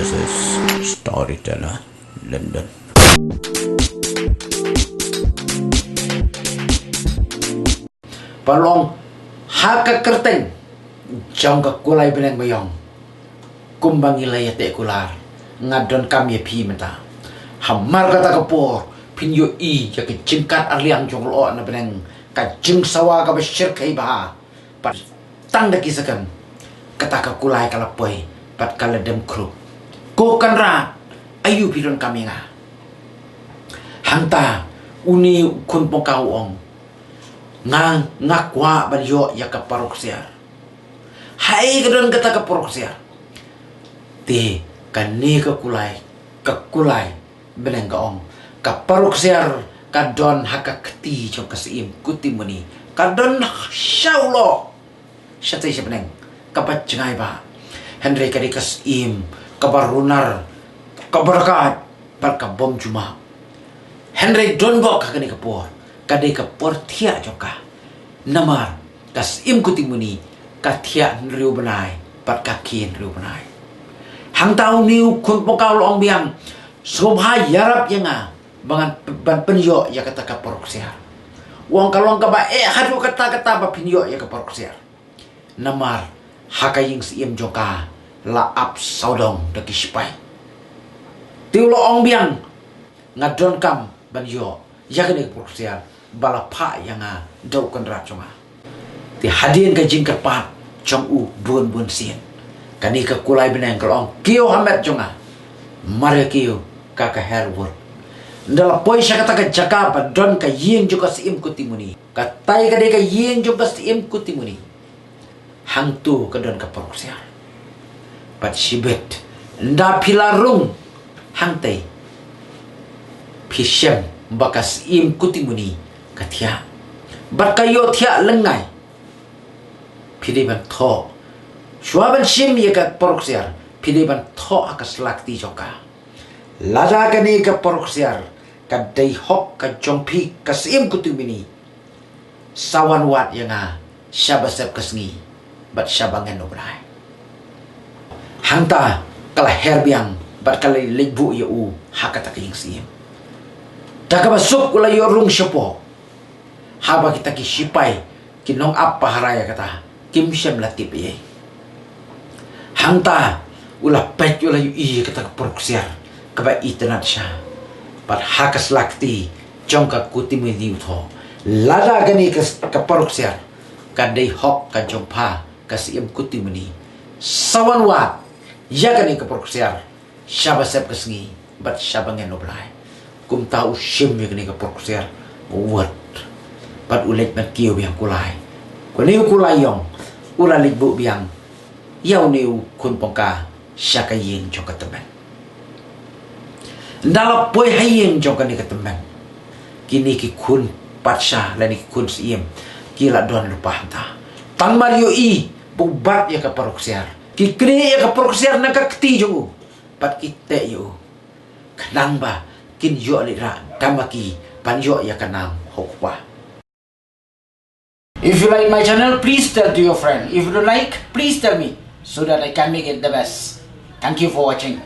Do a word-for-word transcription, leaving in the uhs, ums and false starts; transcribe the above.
This is Storyteller London. Ba long ha ka kyrteng jong ka kulai bneng ba ïong. Kumba ngi la ïateh kular, nga donkam ïa phi mynta. Hamar kata ka por phin ïohi ïa ka jingkat arliang jong ka lyoh na bneng, ka jingsawa kaba shyrkhei bha. Pat tang da ki second, kata ka kulai ka la poi, pat ka la dem khrup. Ko Kynrad, aïu phi donkam ïa nga? Hangta une u khun pongkaw u ong, nga, nga kwah ban ïoh ïa ka paruk ksiar. Haei ka don kata ka paruk ksiar? Te kane ka kulai, ka kulai bneng ka ong, ka paruk ksiar ka don ha ka kti jong ka Syiem Kutimuni, ka don sha u lyoh, shatei sha bneng, kaba jngai bha. Hynrei ka dei ka syiem kaba runar, kaba rakaj, bad ka bym ju map. Hynrei don bok ha kane ka por, ka dei ka por thiah jong ka. Namar ka Syiem Kutimuni ka thiah hynriew bnai, bad ka khie hynriew bnai. Hangta une u khun pongkaw u la ong biang, sngewbha ïarap ïa nga ban, ban pynïoh ïa kata ka paruk ksiar. U ong ka long kaba eh haduh katta katta ba phin ïoh ïa ka paruk ksiar. Namar ha ka ïing syiem jong ka la ap sawdong da ki shipai. Te u la ong biang, nga donkam ban ïoh ïa kane ka paruk ksiar ba la phah ïa nga da u Kynrad jong nga. Te hadien ka jingkyrpad jong u bun bun sien, kane ka kulai bneng ka la ong, kiew ha met jong nga. Mar ïa kiew ka ka her wut. Ynda la poi sha kata ka jaka ba don ka ïing jong ka Syiem Kutimuni, katai ka dei ka ïing jong ka Syiem Kutimuni. Hangto ka don ka paruk ksiar. Bad shibit, ynda phi la rung hangtei, phi shem ba ka Syiem Kutimuni ka thiah, bad ka ïoh thiah lyngngai. Phi dei ban thoh. Shuwa ban shim ïa ka paruk ksiar, phi dei ban thoh ha ka sla kti jong ka. Lada kane ka paruk ksiar ka dei hok ka jong phi ka Syiem Kutimuni, sa wan wad ïa nga shaba sep ka sngi bad shaba ngen u bnai. Hangta ka la her biang bad ka la leit buh ïa u ha kata ka ïing syiem. Da kaba suk u la ïoh rung shapoh, haba kita ki shipai ki nongap pahara ïa kata kim shym la tip ei ei. Hangta u la peit, u la ïohi ïa kata ka paruk ksiar kaba itynnad sha. Bad ha ka sla kti jong ka Kutimuni u thoh, lada kane ka, ka paruk ksiar ka dei hok ka jong pha ka Syiem Kutimuni, sa wan wad ïa kane ka paruk ksiar shaba sep ka sngi bad shaba ngen u bnai. Kumta u shim ïa kane ka paruk ksiar, u wad. Bad u leit ban kiew biang kulai. Kane u kulai ïong u la leit buh biang ïa une u khun pongkaw sha ka ïing jong ka tymmen. Ynda la poi ha ïing jong kane ka tymmen, kine ki khun patsha lane ki khun syiem ki la don lypa hangta. Tang mar ïohi ba u bat ïa ka paruk ksiar, ki knieh ïa ka paruk ksiar na ka kti jong u bad ki teh ïa u, khnang ba kin ïoh leit rah da ma ki ban ïoh ïa ka nam ha u kpa. If you like my channel, please tell to your friend. If you don't like, please tell me so that I can make it the best. Thank you for watching.